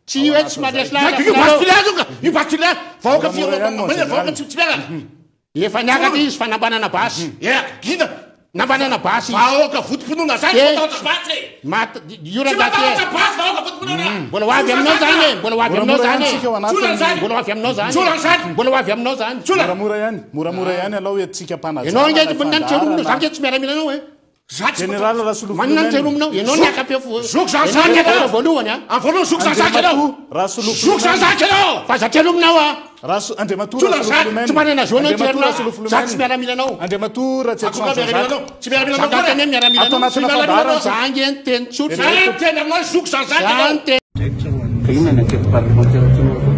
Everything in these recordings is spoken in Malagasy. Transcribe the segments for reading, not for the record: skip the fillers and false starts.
Tsy hoe tsy maharesy lahatra Io aminareo. Base Toliara io ka! Io Base Toliara! Vahoaka Moramora ihany mon firenena, vahoaka général. tsy tsy miaraka. Efa niakatra izy fa nambanana basy. Ya, inona? Nambanana basy izy. Vahoaka votom-pinoana zany tsy Eh. matahotra basy e! Maty, io Tsy rangahy ty e. matahotra basy vahoaka votom-pinoana! Mbola ho avy aminao zany e, mbola ho avy aminao Moramora zany ihany e. tsika ao anatin'ny- Tsola zany. Mbola ho avy aminao zany. Tsola zany. Mbola ho avy aminao zany. Tsola. Moramora ihany, moramora ihany alao entintsika mpanajana Ianao ange ilay manina ny tserominao, za fandaharana. ange tsy miaramila anao e. Za tsy Général Rasolofo Manina ny Lumena. tserominao, ianao niaka-peo fo. Zoky za Ianao zany niaka-peo ianao. voalohany a. Amin'ny voalohany zoky za zaka ianao. Rasolofo Zoky za Lumena. zaka ianao. Fa za tserominao a. Raso- Andriamatoa Tsola Rasolofo zany, Lumena. Tsy manana zo anao Andriamatoa tserona. Rasolofo Za Lumena. tsy miaramila anao. Andriamatoa Ratsietison Akoka miaramila Jean-Jacques. anao. Tsy miaramila Za anao koa tena re. miaramila Ato anao. anatina Tsy miaramila fandaharana. anao. Za ange niteny tsotra. Za niteny aminao zoky za zaka Za ianao. niteny. Ka inona ny enquête parlementaire tianao atao?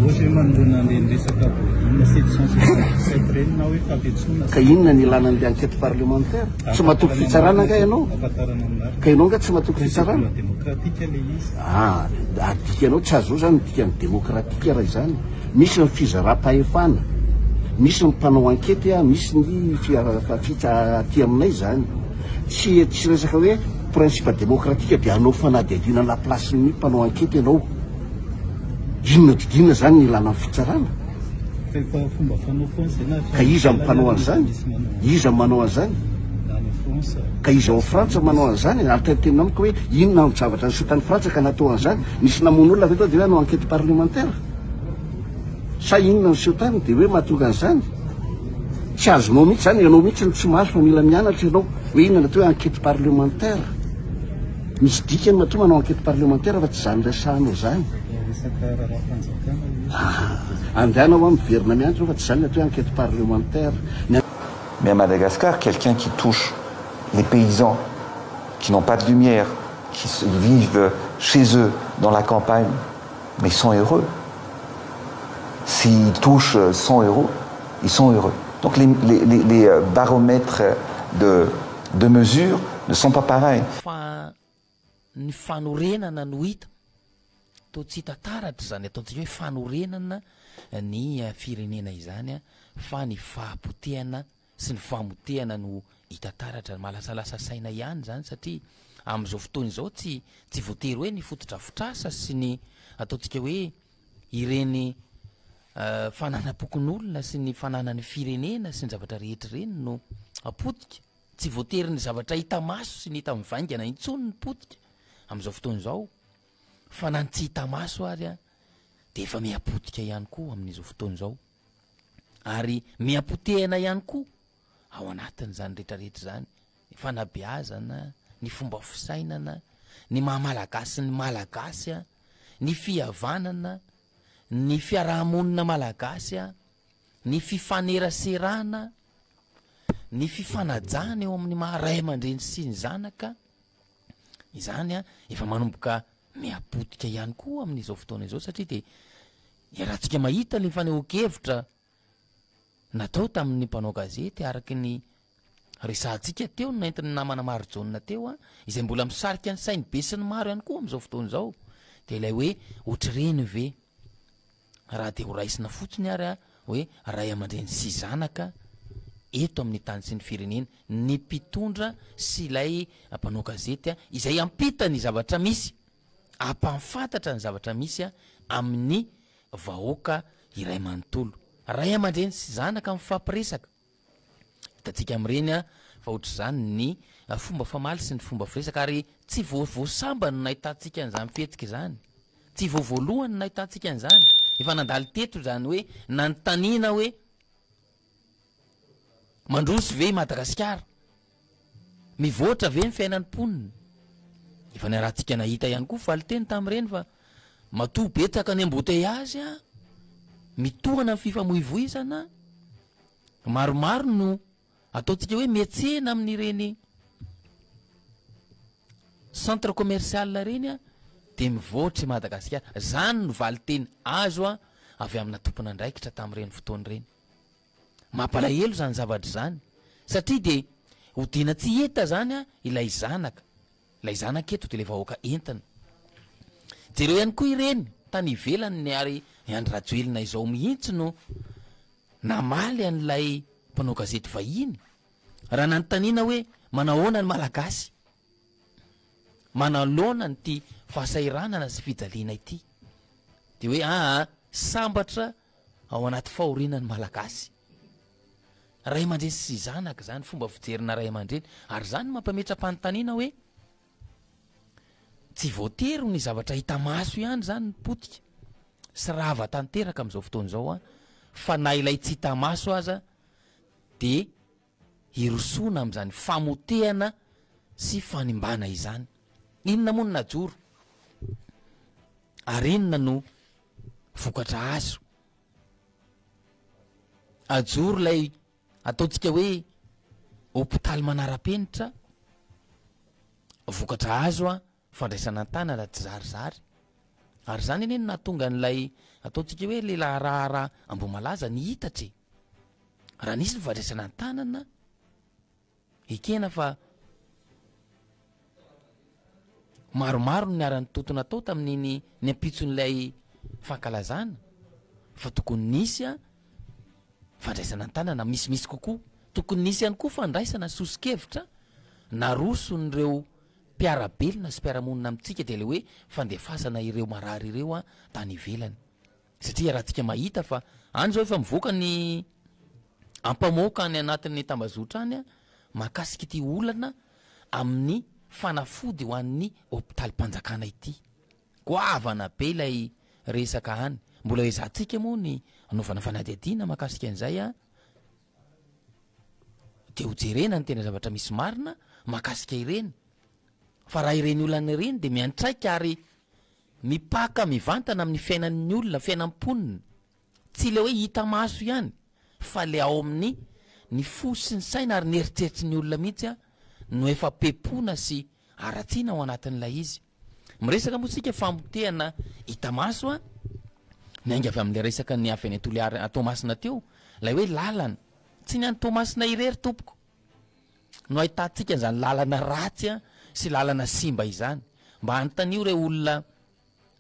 Ohatra hoe manoloana an'ireny resaka volume 777 ireny na hoe fampiantsoana Ka inona ny ilana an'ilay enquête parlementaire? Tsy matoky fitsarana angaha ianao? Ahafantarana ny marina. Ka ianao angaha tsy matoky fitsarana? Principe démocratique ilay izy. Ah, adikanao tsy azo zany ny dikan'ny démocratique raha izany. Misy ny fizaram-pahefana, misy ny mpanao enquête, misy ny fitsa aty aminay izany. Tsy tsy resaka hoe principe démocratique dia hanao fanadihadiana à la place-n'ny mpanao enquête ianao. Inona didina izany ny ilana ny fitsarana? Fa efa fomba fanao foana izay na Ka iza no mpanao an'izany? Iza no manao an'izany? Na any France. Ka iza ao Frantsa manao an'izany? Ary tenitenina amiko hoe inona no zavatra niseho tany Frantsa ka natao an'izany? Nisy namono olona ve tao dia hoe hanao enquête parlementaire? Sa inona no niseho tany dia hoe mahatonga an'izany? Tsy azonao mihitsy izany, ianao mihitsy no tsy mahazo fa mila mianatra ianao hoe inona no atao hoe enquête parlementaire. Misy dikany matoa manao enquête parlementaire fa tsy izany resahanao izany. Resaka raharaham-panjakana io. Ah, andehana hoa miverina mianatra fa tsy izany ny atao hoe enquête parlementaire. Ny Mais à Madagascar, quelqu'un qui touche les paysans, qui n'ont pas de lumière, qui vivent chez eux, dans la campagne, mais ils sont heureux. S'ils touchent 100 euros, ils sont heureux. Donc les, les, les, les baromètres de, de mesure ne sont pas pareils. Fa ny fanorenana no hita. Toa tsy hita taratra izany ataontsika hoe fanorenana ny firenena izany fa ny fahapotehana sy ny famotehana no hita taratra. Mahalasalasa saina ihany izany satria amin'izao fotoana izao tsy tsy voatery hoe ny fotodrafitrasa sy ny ataontsika hoe ireny fananam-pokonolona sy ny fananan'ny firenena sy ny zavatra rehetra ireny no potika. Tsy voatery ny zavatra hita maso sy ny hita mivaingana intsony ny potika amin'izao fotoana izao fa na ny tsy hita maso ary dia efa miha-potika ihany koa amin'izao fotoana izao. Ary miha-potehina ihany koa ao anatin'izany rehetrarehetra izany ny fanabeazana, ny fomba fisainana, ny maha malagasy ny malagasy, ny fihavanana, ny fiarahamonina malagasy, ny fifaneraserana, ny fifanajana eo amin'ny maha ray aman-dreny sy ny zanaka, izany efa manomboka miha-potika ihany koa amin'izao fotoana izao satria dia iarahantsika mahita ny fanehoan-kevitra natao tamin'ny mpanao gazety araka ny resahantsika teo no nentin'ny namana Marijaona teo izay mbola misarika ny sain'ny besinimaro ihany koa amin'izao fotoana izao dia ilay hoe ohatr'ireny ve raha dia ho raisina fotsiny ary hoe ray aman-dreny sy zanaka eto amin'ny tany sy ny firenena ny mpitondra sy ilay mpanao gazety izay hampita ny zavatra misy hampahafantatra ny zavatra misy amin'ny vahoaka iray manontolo. Ray aman-dreny sy zanaka mifampiresaka. Hitantsika amin'ireny fa ohatr'izany ny fomba famaly sy ny fomba firesaka ary tsy vao vao sambany no nahitantsika an'izany fihetsika izany. Tsy vao voalohany no nahitantsika an'izany. Efa nandalo teto izany hoe nanontaniana hoe mandroso ve i Madagasikara? Mivoatra ve ny fiainan'ny mponina? Efa niarahantsika nahita ihany koa valinteny tamin'ireny fa matoa betsaka ny embouteillage, mitohana ny fifamoivoizana, maromaro no ataontsika hoe miantsena amin'ireny centre commercial ireny dia mivoatra i Madagasikara. Izany no valinteny azo avy amina tompon'andraikitra tamin'ireny fotoana ireny. Mampalahelo izany zavatra izany satria dia hodiana tsy hita izany ilay zanaka, ilay zanaka eto dia ilay vahoaka entina. Jereo ihany koa ireny tany ivelany ny ary i Andry Rajoelina izao mihitsy no namaly an'ilay mpanao gazety vahiny raha nanontaniana hoe manahoana ny Malagasy manoloana an'ity fahasahiranana sy fijaliana ity. Dia hoe aa sambatra ao anaty fahoriana ny Malagasy. Ray aman-dreny sy zanaka izany, fomba fijerina ray aman-dreny. Ary izany no mampametra-panontaniana hoe tsy voatery ho ny zavatra hita maso ihany izany ny potika sy rava tanteraka amin'izao fotoana izao an, fa na ilay tsy hita maso aza dia hirosoana amin'izany famotehana sy fanimbana izany. Inona moa no najoro? Ary inona no vokatra azo? Ajoro ilay ataontsika hoe hopitaly manara-penitra, vokatra azo an, fandraisana an-tanana tsizarizary. Ary izany anie no nahatonga an'ilay ataontsika hoe le raharaha Ambohimalaza nihitatra e. Raha nisy ny fandraisana an-tanana, ekena fa maromaro no niara-nitontona tao tamin'iny ny ampitson'ilay fankalazana fa tokony nisy a fandraisana an-tanana misimisy kokoa. Tokony nisy ihany koa fandraisana soso-kevitra naroson'ireo mpiara-belona sy mpiara-monina amintsika dia ilay hoe fandefasana ireo marary ireo tany ivelany. Satria raha tsika mahita fa any izao efa mivoaka ny ampamoaka any anatin'ny tambazotra any mahakasika ity olana amin'ny fanafody ho an'ny hopitalim-panjakana ity. Goavana be ilay resaka any. Mbola ezahantsika moa ny hanaovana fanadihadiana mahakasika an'izay an. Dia ho jerena ny tena zavatra misy marina mahakasika ireny. Fa raha ireny olana ireny dia miantraika ary mipaka mivantana amin'ny fiainan'ny olona, fiainan'ny mponina. Tsy ilay hoe hita maso ihany fa ilay ao amin'ny ny fo sy ny saina ary ny eritreritry ny olona mihitsy no efa pepona sy haratsiana ao anatin'ilay izy. Miresaka moa isika famotehana hita maso an, miainga avy amin'ilay resaka ny avy any Toliara Toamasina teo, ilay hoe lalana. Tsy ny any Toamasina irery tompoko no ahitantsika an'izany lalana ratsy an sy lalana simba izany. Mba anontanio ireo olona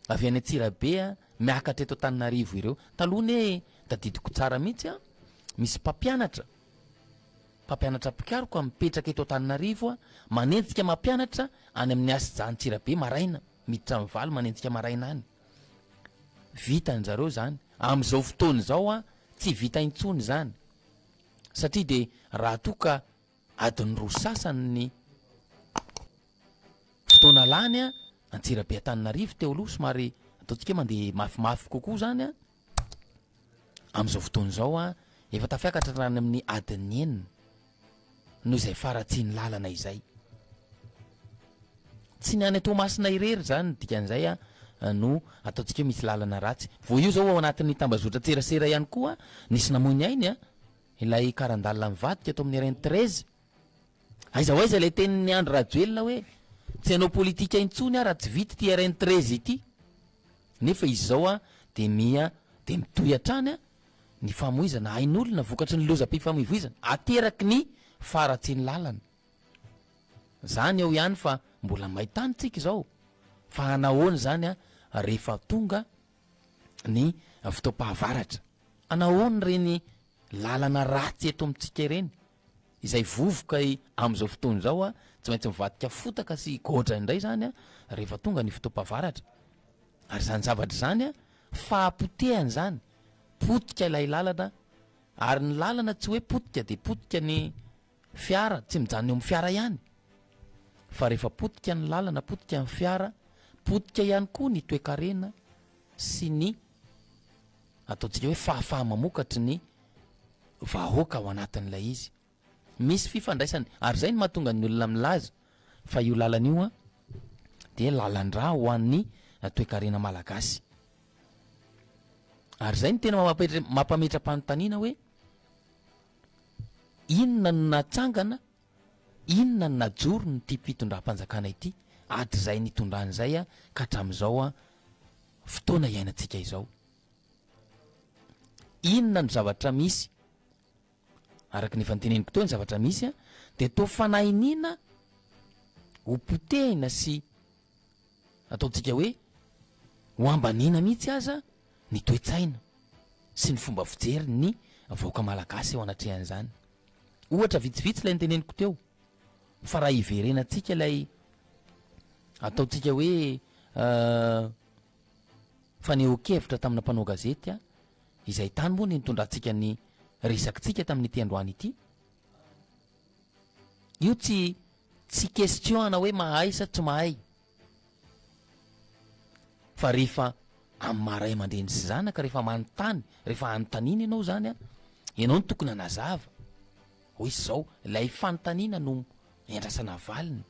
avy any Antsirabe an, miakatra eto Antananarivo ireo. Taloha anie tadidiko tsara mihitsy an, misy mpampianatra, Mpampianatra mpikaroka mipetraka eto Antananarivo manenjika mampianatra any amin'ny ASJA Antsirabe maraina, miditra amin'ny valo manenjika maraina any. Vitan-dry zareo izany. Amin'izao fotoana izao tsy vita intsony izany satria dia raha toa ka adiny roa sasany ny fotoana lany Antsirabe Antananarivo teo aloha somary ataontsika hoe mandeha mafimafy kokoa izany. Amin'izao fotoana izao, efa tafiakatra hatrany amin'ny adiny enina noho izay faharatsian'ny lalana izay. Tsy ny any Toamasina irery izany ny dikan'izay no ataontsika hoe misy lalana ratsy. Vao io izao ao anatin'ny tambazotran-tserasera ihany koa nisy namoy ny ainy ilay karan-dalana nivadika tao amin'ny RN 13. Aiza ho aiza ilay tenin'i Andry Rajoelina hoe tsy hanao politika intsony aho raha tsy vita ity RN 13 ity. Nefa izy izao an dia miha dia mitohy hatrany an ny famoizana ain'olona vokatry ny lozam-pifamoivoizana ateraky ny faharatsian'ny lalana. Zany eo ihany fa mbola may tany tsika izao fa hanahoana izany an rehefa tonga ny fotoam-pahavaratra? Hanahoana ireny lalana ratsy eto amintsika ireny? Izay vovoka amin'izao fotoana izao a, tsy maintsy mivadika fotaka sy gotra indray izany a, rehefa tonga ny fotoam-pahavaratra. Ary izany zavatra izany a, fahapotehana izany, potika ilay lalana, ary ny lalana tsy hoe potika dia potika ny fiara, tsy mijanona eo amin'ny fiara ihany, fa rehefa potika ny lalana, potika ny fiara, potika ihany koa ny toekarena sy ny ataontsika hoe fahafaha-mamokatry ny vahoaka ao anatin'ilay izy. Misy fifandraisany ary izay no mahatonga ny olona milaza fa io lalana io dia lalan-drà ho an'ny toekarena malagasy. Ary izay no tena mampametra-panontaniana hoe inona no natsangana, inona no najoron'ity fitondram-panjakana ity hatrizay nitondrany izay ka hatramin'izao fotoana iainantsika izao. Inona no zavatra misy? Araka ny efa noteneniko teo ny zavatra misy dia toa fanahiniana ho potehina sy ataontsika hoe ho ambaniana mihitsy aza ny toe-tsaina sy ny fomba fijery ny vahoaka malagasy eo anatrehan'izany. Ohatra vitsivitsy ilay noteneniko teo fa raha hiverenantsika ilay ataontsika hoe. fanehoan-kevitra tamina mpanao gazety izay tany moa ny nitondrantsika ny resakitsika tamin'ity androany ity. Io tsy tsy question ana hoe mahay sa tsy mahay fa rehefa amin'ny maha ray aman-dreny sy zanaka rehefa manontany, rehefa anontaniana ianao zany an, ianao no tokony hanazava hoe izao, ilay fanontaniana no iandrasana valiny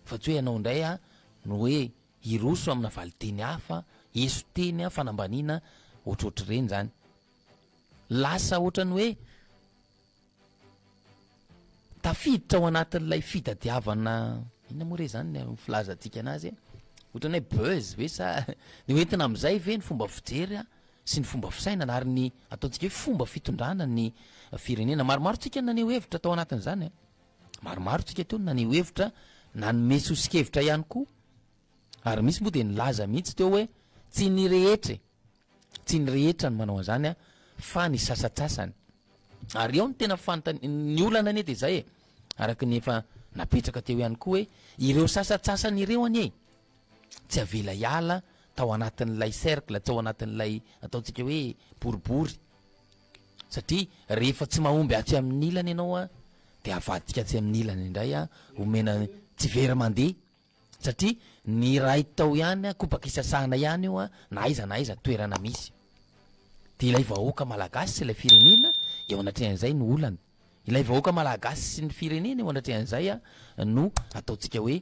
fa tsy hoe ianao indray an no hoe hiroso amina valinteny hafa, eso-teny, fanambaniana ohatrohatr'ireny zany. Lasa ohatran'ny hoe Tafiditra ao anatin'ilay fitadiavana, inona moa re zany ny filazantsika anazy e? Ohatran'ny hoe buzz ve sa ny hoentina amin'izay ve ny fomba fijery sy ny fomba fisainana ary ny ataontsika hoe fomba fitondrana ny firenena. Maromaro tsika no naneho hevitra tao anatin'izany e. Maromaro tsika teo no naneho hevitra, nanome soso-kevitra ihany koa. Ary misy moa dia nilaza mihitsy teo hoe tsy ny rehetra e. Tsy ny rehetra no manao an'izany an, fa ny sasatsasany. Ary eo no tena fanontani-, ny olana anie dia izay e, araka ny efa napetraka teo ihany koa hoe, ireo sasatsasany ireo anie tsy avela hiala tao anatin'ilay cercle, tsy ao anatin'ilay ataontsika hoe boribory, satria rehefa tsy mahomby atsy amin'ny ilany ianao an, dia avadika atsy amin'ny ilany indray an, omena tsy very mandeha. Satria ny iray tao ihany, kopaka isasahana ihany io na aiza na aiza toerana misy. Dia ilay vahoaka malagasy sy ilay firenena eo anatrehan'izay no olana. Ilay vahoaka malagasy sy ny firenena eo anatrehan'izay no ataontsika hoe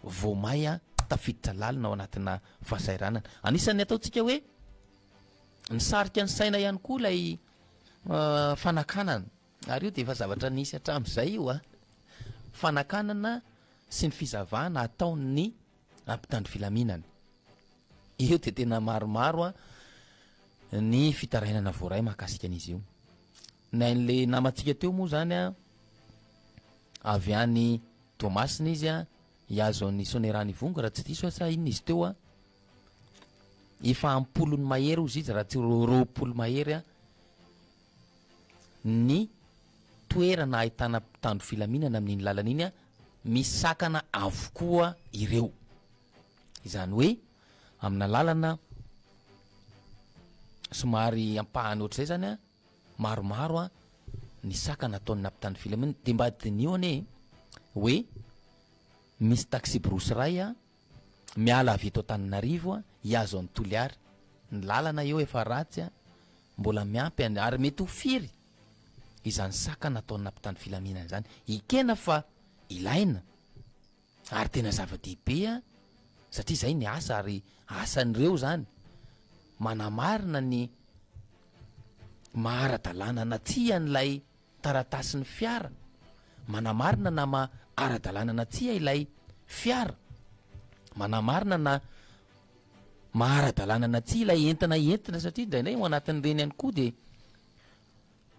vao may tafiditra lalina ao anatina fahasahiranana. Anisan'ny ataontsika hoe nisarika ny saina ihany koa ilay fanakanana. Ary io dia efa zavatra nisy hatramin'izay io a! Fanakanana sy ny fizavana ataon'ny mpitandro filaminana. Io dia tena maromaro a ny fitarainana voaray mahakasika an'izy io. Ny an'le namantsika teo moa zany a, avy any Toamasina izy a, hihazo an'i Sonerano Ivongo raha tsy diso aho sa inona izy teo a, efa am-polony mahery hozy izy raha tsy 20 mahery a, ny toerana ahitana mpitandro filaminana amin'iny lalana iny misy sakana avokoa ireo. Izany hoe amina lalana somary ampahany ohatr'izay zany maromaro ny sakana ataon'ny mpitandro filaminana. Dia mba diniho anie hoe misy taxi-brousse iray miala avy eto Antananarivo hihazo an'i Toliara. Ny lalana eo efa ratsy mbola miampy an, ary mety ho firy izany sakana ataon'ny mpitandro filaminana izany. Ekena fa ilaina ary tena zava-dehibe satria izay ny asa ary asan'ireo izany manamarina ny maha ara-dalàna na tsia an'ilay taratasin'ny fiara, manamarina na maha ara-dalàna na tsia ilay fiara, manamarina na maha ara-dalàna na tsia ilay entana entina satria indraindray ao anatin'ireny ihany koa dia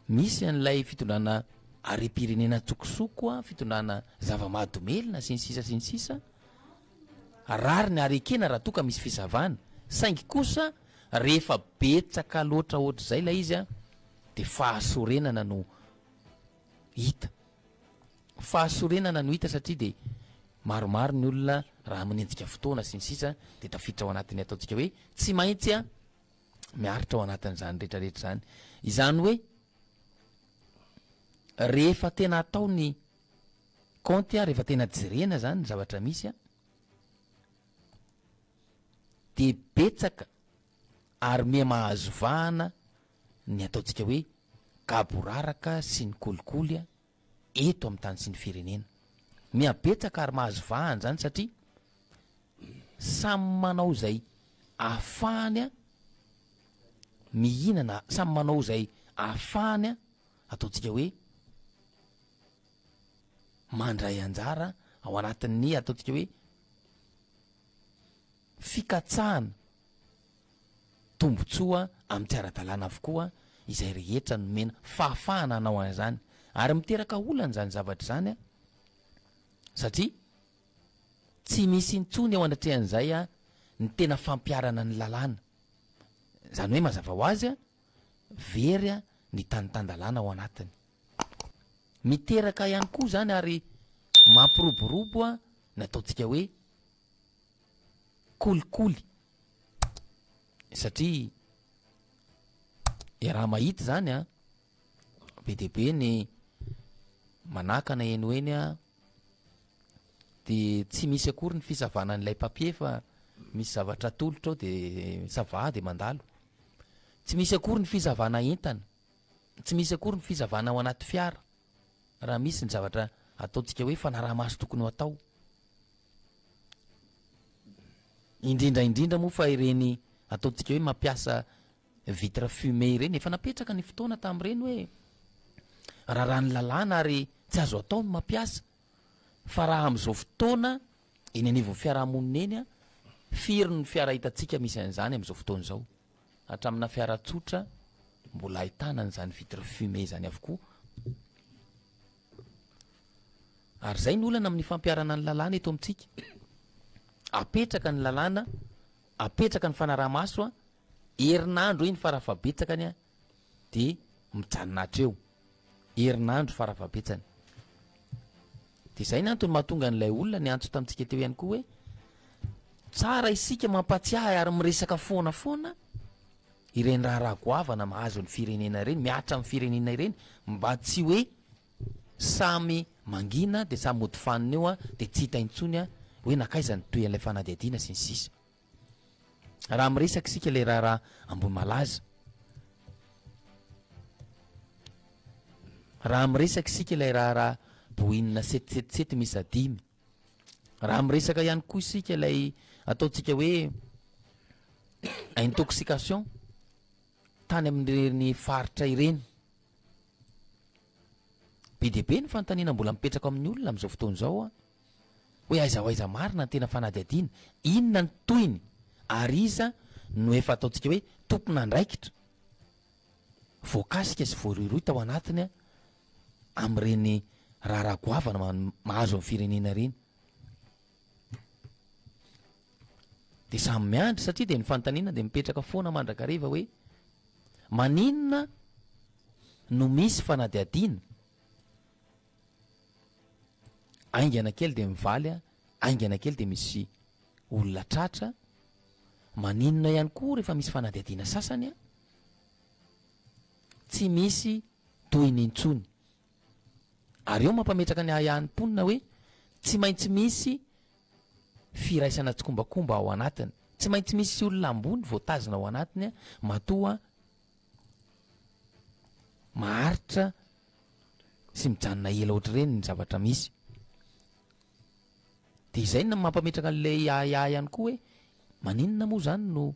misy an'ilay fitondrana harem-pirenena an-tsokosoko, fitondrana zava-mahadomelina sy ny sisa sy ny sisa. Rariny ary ekena raha toa ka misy fisavana, saingy kosa rehefa betsaka loatra ohatr'izay ilay izy dia fahasorenana no hita. Fahasorenana no hita satria dia maromaro ny olona raha manenjika fotoana sy ny sisa dia tafiditra ao anatin'ny ataontsika hoe tsy maintsy miaritra ao anatin'izany rehetrarehetra izany. Izany hoe rehefa tena atao ny kaonty rehefa tena jerena izany ny zavatra misy dia betsaka ary miha mahazo vahana ny ataontsika hoe gaboraraka sy ny kolikoly eto amin'ny tany sy ny firenena. Miha betsaka ary mahazo vahana izany satria samy manao izay ahafahany mihinana, samy manao izay ahafahany ataontsika hoe mandray anjara ao anatin'ny ataontsika hoe fikatsahana tombontsoa amin'ny tsy ara-dalàna avokoa izay rehetra nomena fahafahana hanao an'izany. Ary miteraka olana izany zavatra izany satria tsy misy intsony eo anatrehan'izay ny tena fampiharana ny lalàna. Izany hoe mazava ho azy, very ny tany tan-dalàna ao anatiny. Miteraka ihany koa izany ary mampiroborobo ny ataontsika hoe kolikoly. Satria iaraha-mahita izany an, be dia be ny manakana eny ho eny an, dia tsy misy akory ny fisavana an'ilay papier fa misy zavatra atolotra ao dia sava dia mandalo. Tsy misy akory ny fisavana entana, tsy misy akory ny fisavana ao anaty fiara raha misy ny zavatra ataontsika hoe fanaraha-maso tokony ho atao. Indrindra indrindra moa fa ireny ataontsika hoe mampiasa vitre fumée ireny, efa napetraka ny fotoana tamin'ireny hoe raràn'ny lalàna ary tsy azo atao ny mampiasa fa raha amin'izao fotoana eny anivon'ny fiarahamonina eny, firy ny fiara hitantsika misy an'izany amin'izao fotoana izao? Hatramina fiara tsotra mbola ahitana an'izany vitre fumée izany avokoa. Ary izay ny olana amin'ny fampiharana ny lalàna eto amintsika. Apetraka ny lalàna, apetraka ny fanaraha-maso, herinandro iny farafahabetsakany dia mijanona hatreo. Herinandro farafahabetsany. Dia izay ny antony mahatonga an'ilay olona niantso tamintsika teo ihany koa hoe tsara isika mampatsiahy ary miresaka foana foana ireny raharaha goavana mahazo ny firenena ireny, mihatra amin'ny firenena ireny, mba tsy hoe samy mangina dia samy mody fanina eo dia tsy hita intsony hoe nankaiza ny tohin'ilay fanadihadiana sy ny sisa. Raha miresaka isika ilay raharaha Ambohimalaza, raha miresaka isika ilay raharaha Boina sept sept sept miisa dimy, raha miresaka ihany koa isika ilay ataontsika hoe intoxication tany amin'ireny faritra ireny, be dia be ny fanontaniana mbola mipetraka amin'ny olona amin'izao fotoana izao an. Hoe aiza ho aiza marina ny tena fanadihadiana, inona ny tohiny ary iza no efa ataontsika hoe tompon'andraikitra voakasika sy voarohirohy tao anatiny amin'ireny raharaha goavana mahazo ny firenena ireny. Dia samy miandry satria dia ny fanontaniana dia mipetraka foana mandrakariva hoe maninona no misy fanadihadiana Aingana kely dia mivaly a, aingana kely dia misy olona tratra, maninona ihany koa rehefa misy fanadihadiana sasany a, tsy misy tohiny intsony. Ary eo mampametraka ny ahiahin'ny mponina hoe tsy maintsy misy firaisana tsikombakomba ao anatiny, tsy maintsy misy olona ambony voatazona ao anatiny matoa maharitra sy mijanona ela ohatr'ireny ny zavatra misy. Dia izay no mampametraka an'ilay ahiahy ihany koa hoe maninona moa izany no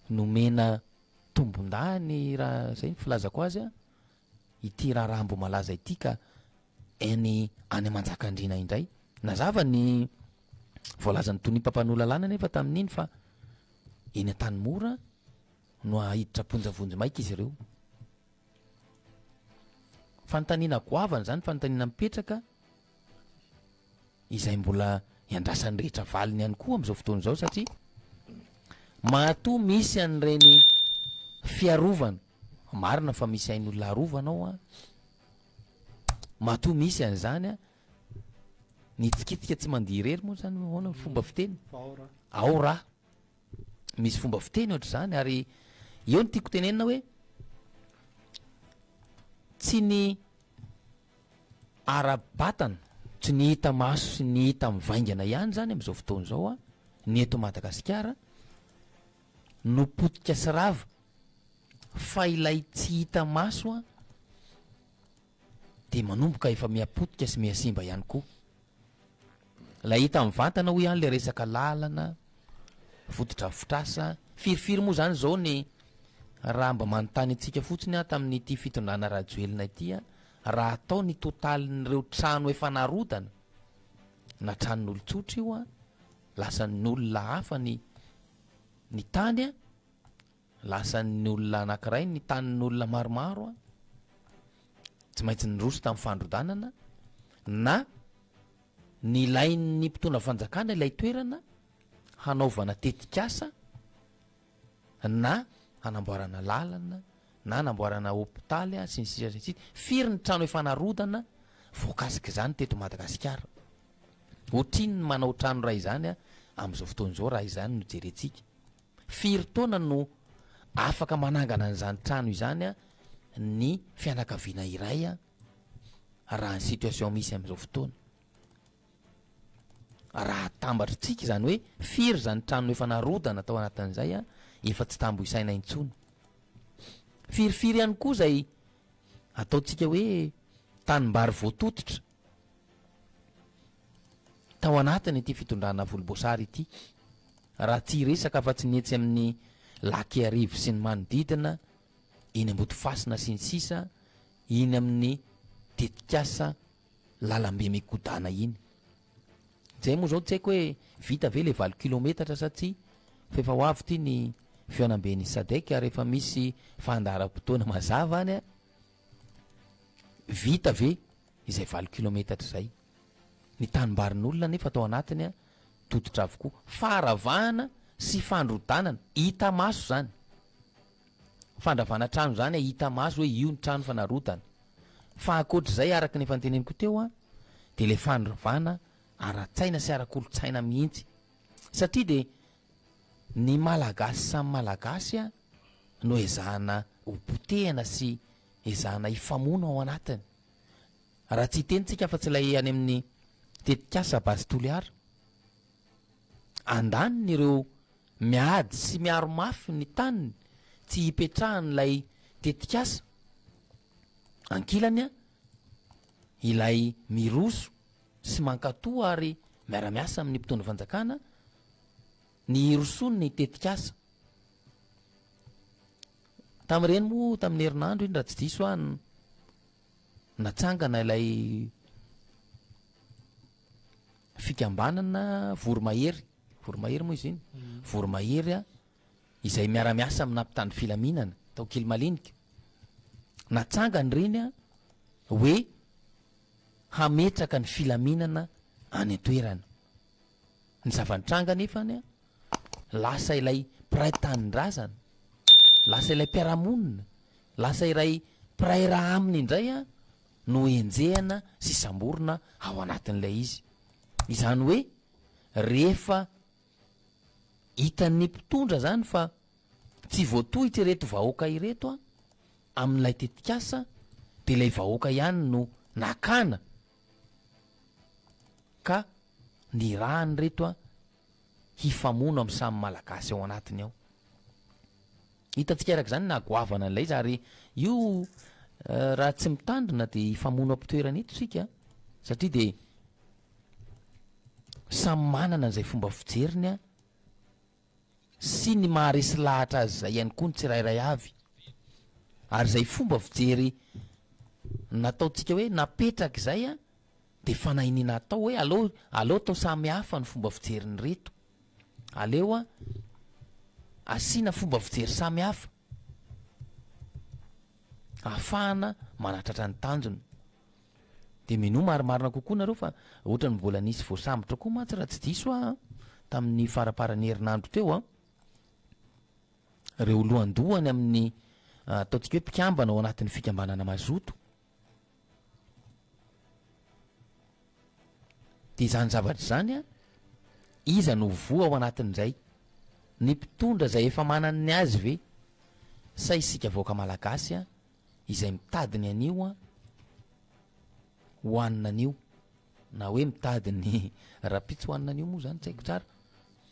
nomena tombondahiny raha izay ny filazako azy an, ity raharaha Ambohimalaza ity ka any any Manjakandriana indray. Nazava ny voalazan'ny tonia mpampanoa lalàna anefa tamin'iny fa eny Antanimora no hahiditra am-ponja vonjimaika izy ireo. Fanontaniana goavana izany, fanontaniana mipetraka izay mbola iandrasan'ny rehetra valiny ihany koa amin'izao fotoana izao satria matoa misy an'ireny fiarovana, marina fa misy ain'olona arovana ao an, matoa misy an'izany an, ny tsikitika tsy mandihy irery moa izany ahoana ny fomba fiteny? Ao raha. Misy fomba fiteny ohatr'izany ary eo ny tiako tenenina hoe tsy ny ara-batana, tsy ny hita maso sy ny hita mivaingana ihany izany amin'izao fotoana izao an, ny eto Madagasikara no potika sy rava fa ilay tsy hita maso an dia manomboka efa miha-potika sy miha-simba ihany koa. Ilay hita mivantana hoy ihany ilay resaka lalana, fotodrafitrasa, firifiry moa izany izao ny raha mba manontany antsika fotsiny aho tamin'ity fitondrana Rajoelina ity an, raha atao ny totalin'ireo trano efa narodana na tranon'olon-tsotra io an, lasan'ny olona hafa ny ny tany an, Lasan'ny olona anankiray ny tanin'olona maromaro an, tsy maintsy niroso tamin'ny fandrodanana na nilain'ny mpitondra fanjakana ilay toerana hanaovana tetikasa na hanamboarana lalana na hanamboarana hopitaly sy ny sisa sy ny sisa. Firy ny trano efa narodana voakasik'izany teto Madagasikara? Ohatrinona ny manao trano iray izany amin'izao fotoana izao raha izany no jerentsika? Firy taona no afaka manangana an'izany trano izany ny fianakaviana iray raha ny situation misy amin'izao fotoana? Raha atambatritsika izany hoe firy izany trano efa narodana tao anatin'izay, efa tsy tambo isaina intsony. Firifiry ihany koa izay ataontsika hoe tanimbary voatototra tao anatiny ity fitondrana volomboasary ity. Raha tsy hiresaka afa-tsy ny etsy amin'ny Lac Iarivo sy ny manodidina, eny Ambodifasina sy ny sisa, iny amin'ny tetikasa lalambe mikodana iny. Zay moa zao tsy haiko hoe vita ve le valo kilometatra sa tsia fa efa ho avy ity ny fihaonamben'ny Sadec ary efa misy fandaharam-potoana mazava any a! Vita ve izay valo kilometatra izay? Ny tanimbarin'olona anefa tao anatiny a, tototra avokoa. Faharavahana sy fandrodanana, hita maso izany. Fandravana trano izany a, hita maso hoe io ny trano fa narodana. Fa ankoatr'izay araka ny efa noteneniko teo a, dia ilay fandravana ara-tsaina sy ara-kolontsaina mihitsy. Satria dia ny Malagasy samy Malagasy a, no ezahana ho potehana sy ezahana hifamono ao anatiny. Raha tsy hiteny tsika afa-tsy ilay any amin'ny tetikasa Base Toliara. Andaniny ireo miady sy miaro mafy ny taniny tsy hipetrahan'ilay tetikasa. Ankilany ilay miroso sy mankatoa ary miara-miasa amin'ny mpitondra fanjakana ny hirosoan'ny tetikasa. Tamin'ireny moa tamin'ny herinandro iny raha tsy diso aho no natsangana ilay fikambanana Voromahery, Voromahery moa izy iny, Voromahery izay miara-miasa amina mpitandro filaminana tao Ankilimalinike. Natsangana ireny hoe hametraka ny filaminana any an-toerana. Ny zava-nitranga anefa any, lasa ilay mpiray tanindrazana, lasa ilay mpiara-monina, lasa iray mpiray ra aminy indray no enjehina sy samborina ao anatin'ilay izy. Izany hoe rehefa hitan'ny mpitondra izany fa tsy voatohitra ireto vahoaka ireto amin'ilay tetikasa dia ilay vahoaka ihany no nakana ka nirahany ireto hifamono amin'ny samy Malagasy ao anatiny ao. Hitantsika araka izany na goavana an'ilay izy ary io raha tsy mitandrina dia hifamono am-pitoerana eto isika satria dia samy manana izay fomba fijeriny a sy ny maharesy lahatra azy izay ihany koa ny tsirairay avy ary izay fomba fijery nataontsika hoe napetraka izay a Dia fanahiniana atao hoe aleo aleo atao samy hafa ny fomba fijerin'ireto. Aleo a asiana fomba fijery samy hafa ahafahana manatratra ny tanjona. Dia minoa marimarina kokoa nareo fa ohatran'ny mbola nisy voasambotra koa mantsy raha tsy diso aho an, tamin'ny faramparan'ny herinandro teo an. Ireo lohandohany amin'ny ataontsika hoe mpikambana ao anatin'ny fikambanana mazoto. Dia izany zavatra izany an, iza no voa ao anatin'izay? Ny mpitondra izay efa manana ny azy ve? Sa isika vahoaka malagasy an, izay mitady ny anio an, hohanina anio? Na hoe mitady ny rahampitso hohanina anio moa izany tsy haiko tsara,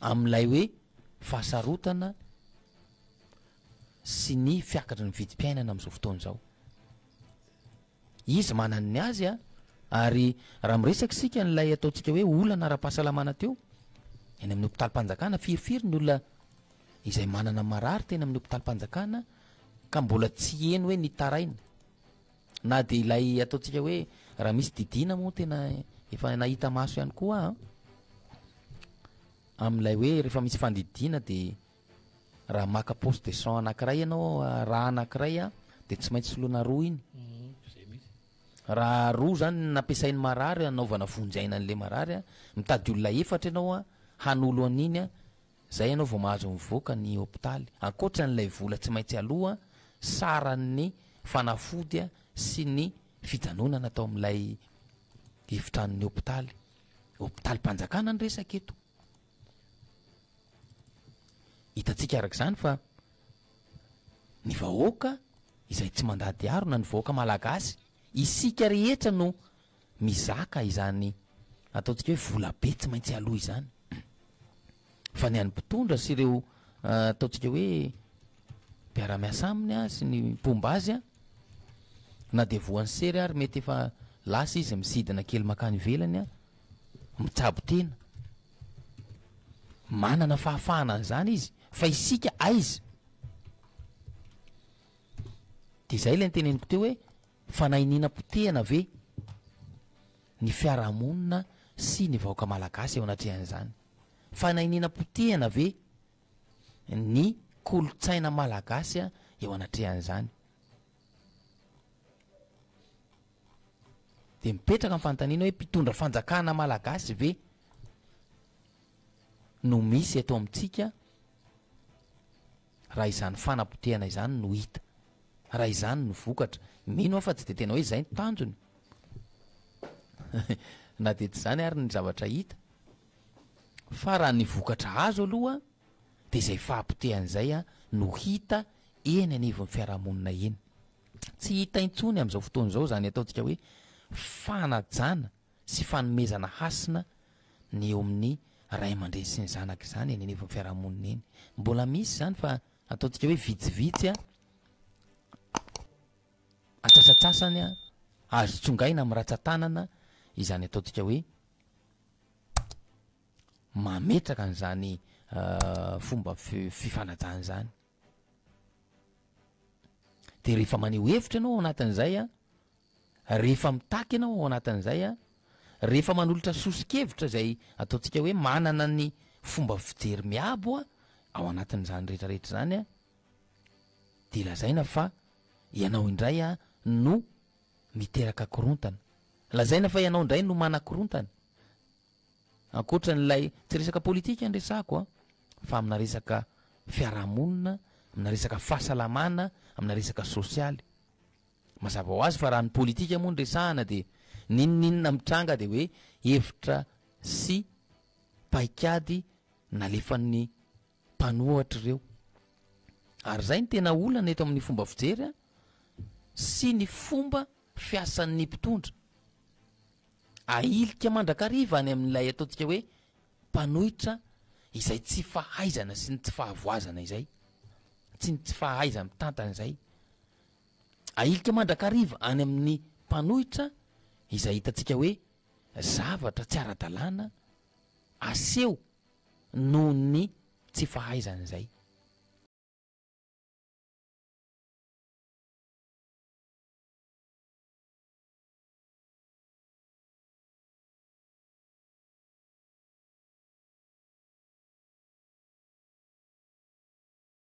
amin'ilay hoe fahasarotana sy ny fiakatry ny vidim-piainana amin'izao fotoana izao. Izy manana ny azy a! Ary raha miresaka isika an'ilay ataontsika hoe olana ara-pahasalamana teo, eny amin'ny hopitalim-panjakana, firifiry ny olona izay manana marary teny amin'ny hopitalim-panjakana ka mbola tsy heno hoe nitaraina. Na dia ilay ataontsika hoe raha misy didiana moa tena efa nahita maso ihany koa aho an, amin'ilay hoe rehefa misy fandidiana dia Raha maka poche de sang anakiray ianao, ra anakiray an, dia tsy maintsy soloina roa iny. Raha roa zany ny nampiasain'ny marary hanaovana vonjy aina an'ilay marary an, mitady olona efatra ianao an, hanolo an'iny an, zay ianao vao mahazo mivoaka ny hopitaly. Ankoatra an'ilay vola tsy maintsy aloa, saran'ny fanafody sy ny fijanonana tao amin'ilay efitranon'ny hopitaly. Hopitalim-panjakana ny resaka eto. Hitantsika araka izany fa ny vahoaka izay tsy mandady harona, ny vahoaka malagasy, isika rehetra no mizaka izany ataontsika hoe vola be tsy maintsy aloa izany. Fa ny an'ny mpitondra sy ireo ataontsika hoe mpiara-miasa aminy sy ny mpomba azy na dia voan'ny sery ary mety efa lasa izy misidina kely makany ivelany mitsabo tena. Manana fahafahana an'izany izy fa isika aiza? Dia izay ilay noteneniko teo hoe fanahiniana potehana ve ny fiarahamonina sy ny vahoaka malagasy eo anatrehan'izany? Fanahiniana potehana ve ny kolontsaina malagasy eo anatrehan'izany? Dia mipetraka ny fanontaniana hoe mpitondra fanjakana malagasy ve no misy eto amintsika raha izany fanapotehana izany no hita, raha izany no vokatra. Mino aho fa tsy dia tena hoe izay ny tanjony na dia tsy izany ary ny zavatra hita fa raha ny vokatra azo aloha dia izay fahapotehana izay no hita eny anivon'ny fiarahamonina eny. Tsy hita intsony amin'izao fotoana izao izany ataontsika hoe fanajana sy fanomezana hasina ny eo amin'ny ray aman-dreny sy ny zanaka izany eny anivon'ny fiarahamonina eny. Mbola misy izany fa ataontsika hoe vitsivitsy antsasatsasany azo tsongaina amin'ny ratsan-tanana izany ataontsika hoe mametraka an'izany fomba fifanajana izany. De rehefa maneho hevitra ianao ao anatin'izay an, rehefa mitaky ianao ao anatin'izay an, rehefa manolotra soso-kevitra izay ataontsika hoe manana ny fomba fijery miabo an, ao anatin'izany rehetra rehetra izany an, de lazaina fa ianao indray an no miteraka korontana. Lazaina fa ianao indray no manakorontana. Ankoatra an'ilay, tsy resaka politika ny resahako an, fa amina resaka fiarahamonina, amina resaka fahasalamana, amina resaka sosialy. Mazava ho azy fa raha ny politika moa no resahana dia n'inon'inona mitranga dia hoe hevitra sy paikady nalefan'ny mpanohatra ireo. Ary izay no tena olana eto amin'ny fomba fijery an, sy ny fomba fiasan'ny mpitondra. Ahilika mandrakariva any amin'ilay ataontsika hoe mpanohitra izay tsy fahaizana sy ny tsy fahavoazana izay, tsy ny tsy fahaiza-mitantana izay. Ahilika mandrakariva any amin'ny mpanohitra izay hitantsika hoe zavatra tsy ara-dalàna aseho noho ny tsy fahaizana izay.